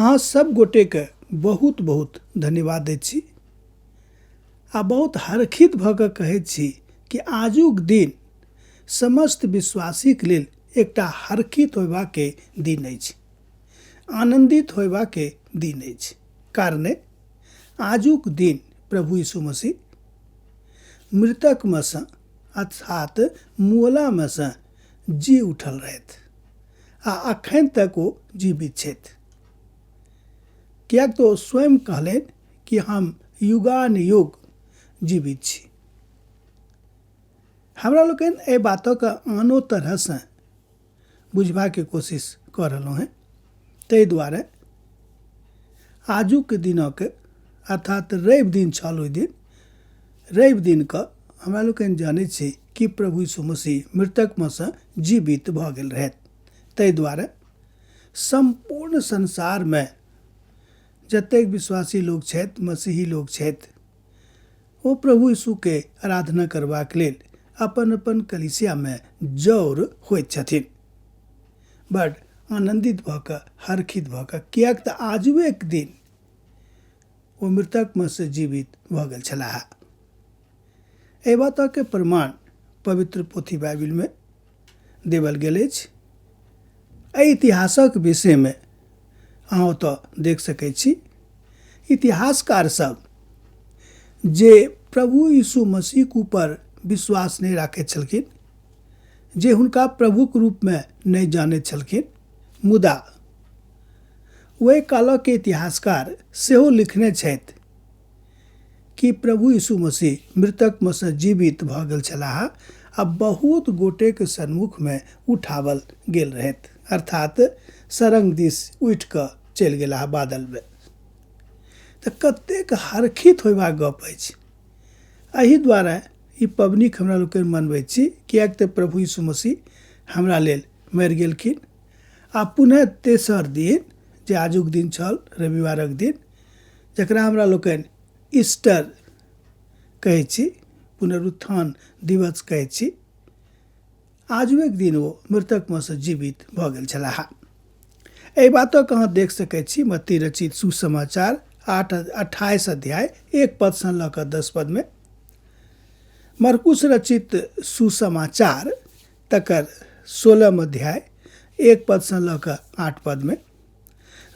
अहाँ सब गोटेके बहुत बहुत धन्यवाद दैत छी आ बहुत हर्षित भऽ कऽ कहैत छी कि आजुक दिन समस्त विश्वासीके लेल एकटा हर्षित होयबाके दिन अछि, आनन्दित होयबाके दिन अछि। कारणे आजुक दिन प्रभु यीशु मसीह मृतकमे सँ अर्थात मुअलामे सँ जी उठल रहथि आ अखन तक ओ जीवित छथि, किएक तऽ ओ स्वयं कहलनि कि हम युगानुयुग जीवित छी। हमरा लोकनि एहि बातक आनो तरहसँ बुझबाके कोशिश कऽ रहलहुँ हेँ, ताहि दुआरे आजुक दिनक अर्थात रवि दिन छल, ओहि दिन रवि दिनके हमरा लोकनि जानै छी कि प्रभु यीशु मसीह मृतकमे सँ जीवित भऽ गेल रहथि। ताहि दुआरे सम्पूर्ण संसारमे जतेक विश्वासी लोक छथि, मसीही लोक छथि, ओ प्रभु यीशुके आराधना करबाक लेल अपन अपन कलीसियामे जौर होइत छथिन, बड आनन्दित भऽ कऽ, हर्षित भऽ कऽ, किएक तऽ आजुएक दिन ओ मृतकमे से जीवित भऽ गेल छलाह। एहि बातके प्रमाण पवित्र पोथी बाइबिलमे देवल गेल अछि। एहि इतिहासक विषयमे अहाँ ओतऽ देख सकै छी, इतिहासकार सब जे प्रभु यीशु मसीहके ऊपर विश्वास नहि राखैत छलखिन, जे हुनका प्रभुके रूपमे नहि जानैत छलखिन, मुदा ओहि कालके इतिहासकार सेहो लिखने छथि कि प्रभु यीशु मसीह मृतकमे सँ जीवित भऽ गेल छलाह आ बहुत गोटेके सन्मुखमे उठावल गेल रहथि, अर्थात सरंग दिस उठि कऽ चलि गेलाह बादलमे। तऽ कतेक हर्षित होयबाक गप अछि। एहि दुआरे ई पबनीके हमरा लोकनि मनबै छी, किएक तऽ प्रभु यीशु मसीह हमरा लेल मरि गेलखिन आ पुनः तेसर दिन, जे आजुक दिन छल रविवारक दिन, जकरा हमरा लोकनि ईस्टर कहै छी, पुनरुत्थान दिवस कहै छी, आजुएक दिन ओ मृतकमे सँ जीवित भऽ गेल छलाह। एहि बातक अहाँ देख सकै छी मत्ती रचित सुसमाचार 28 अध्याय 1 पदसँ लऽ कऽ 10 पदमे, मरकुस रचित सुसमाचार तकर 16 अध्याय 1 पदसँ लऽ कऽ 8 पदमे,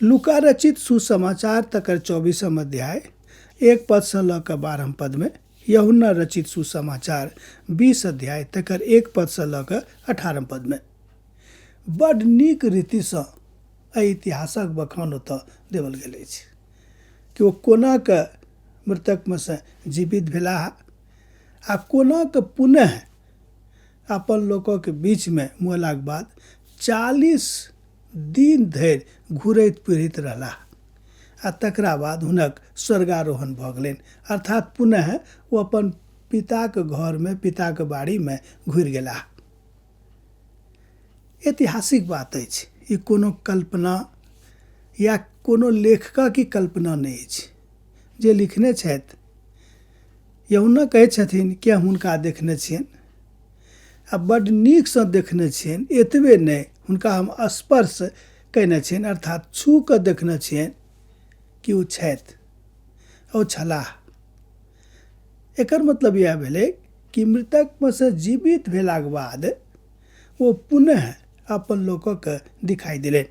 लूका रचित सुसमाचार तकर 24 अध्याय 1 पदसँ लऽ कऽ 12 पदमे, यूहन्ना रचित सुसमाचार 20 अध्याय तकर 1 पदसँ लऽ कऽ 18 पदमे। बड नीक रीतिसँ एहि इतिहासक बखान ओतऽ देवल गेल अछि कि ओ कोना कऽ मृतकमे सँ जीवित भेलाह आ कोना कऽ पुनः अपन लोकक बीचमे मुअलाक बाद 40 दिन धरि घुरैत फिरैत रहलाह आ तकरा बाद हुनक स्वर्गारोहण भऽ गेलनि, अर्थात पुनः ओ अपन पिताक घरमे, पिताक बाड़ीमे घुरि गेलाह। ऐतिहासिक बात अछि, ई कोनो कल्पना या कोनो लेखकक ई कल्पना नहि अछि। जे लिखने छथि यहुना कहै छथिन कि हम हुनका देखने छियनि आ बड्ड नीकसँ देखने छियनि, एतबे नहि हुनका हम स्पर्श कयने छियनि, अर्थात छू कऽ देखने छियनि कि ओ छथि, ओ छलाह। एकर मतलब इएह भेलै कि मृतकमे सँ जीवित भेलाक बाद ओ पुनः अपन लोकक दिखाई देलनि।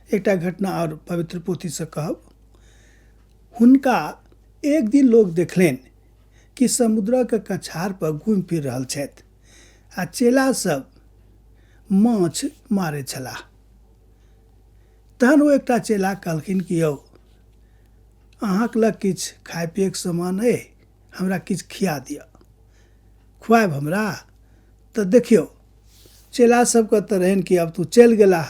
एकटा घटना आओर पवित्र पोथीसँ कहब, हुनका एक दिन लोक देखलनि कि समुद्रक कछार पर घूमि फिर रहल छथि आ चेला सब माछ मारै छलाह। तहन ओ एकटा चेला कहलखिन कि यौ अहाँके लग किछु खाय पियैके सामान अइ, हमरा किछु खिया दिअ, खुआएब हमरा। तऽ देखियौ चेला सबके तऽ रहनि कि आब तू चलि गेलाह,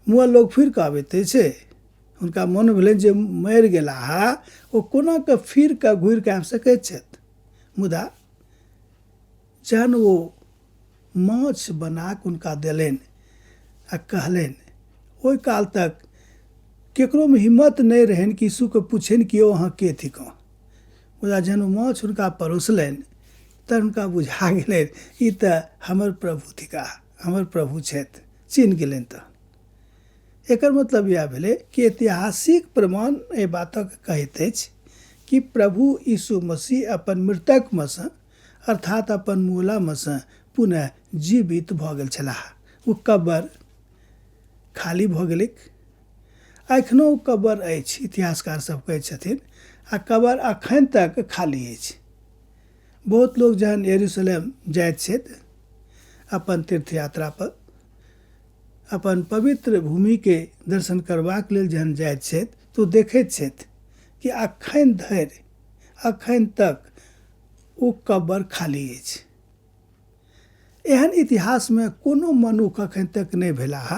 मुआ लोक फिर कऽ आबैत अछि। हुनका मन भेलनि जे मरि गेलाह ओ कोना कऽ फिर कऽ घुरि कऽ आबि सकैत छथि। मुदा जहन ओ माछ बना कऽ हुनका देलनि आ कहलनि, ओहि काल तक केकरोमे हिम्मत नहि रहनि कि यीशुके पुछनि कि यौ अहाँ के थिकहुँ। मुदा जहन ओ माछ हुनका परोसलनि तहन हुनका बुझा गेलनि ई तऽ हमर प्रभु थिकाह, हमर प्रभु छथि, चिन्ह गेलनि। तऽ एकर मतलब इएह भेलै कि ऐतिहासिक प्रमाण एहि बातक कहैत अछि कि प्रभु यीशु मसीह अपन मृतकमे सँ अर्थात अपन मुलामे सँ पुनः जीवित भऽ गेल छलाह। ओ कब्र खाली भऽ गेलैक। एखनो ओ कब्र अछि, इतिहासकार सब कहै छथिन, आ कब्र अखन तक खाली अछि। बहुत लोक जहन यरूशलेम जाइत छथि अपन तीर्थ यात्रा पर, अपन पवित्र भूमिके दर्शन करबाक लेल जहन जाइत छथि तऽ ओ देखैत छथि कि अखन धरि, अखन तक ओ कब्र खाली अछि। एहन इतिहासमे कोनो मनुख अखन तक नहि भेलाह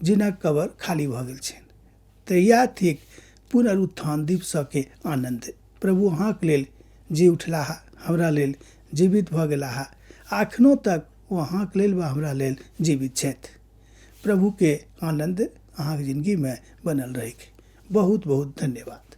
जिनक कब्र खाली भऽ गेल छनि। तऽ इएह थिक पुनरुत्थान दिवसके आनन्द। प्रभु अहाँके लेल जी उठलाह, हमरा लेल जीवित भऽ गेलाह। अखनो तक ओ अहाँके लेल वा हमरा लेल जीवित छथि। प्रभुके आनन्द अहाँके जिनगीमे बनल रहैक। बहुत बहुत धन्यवाद।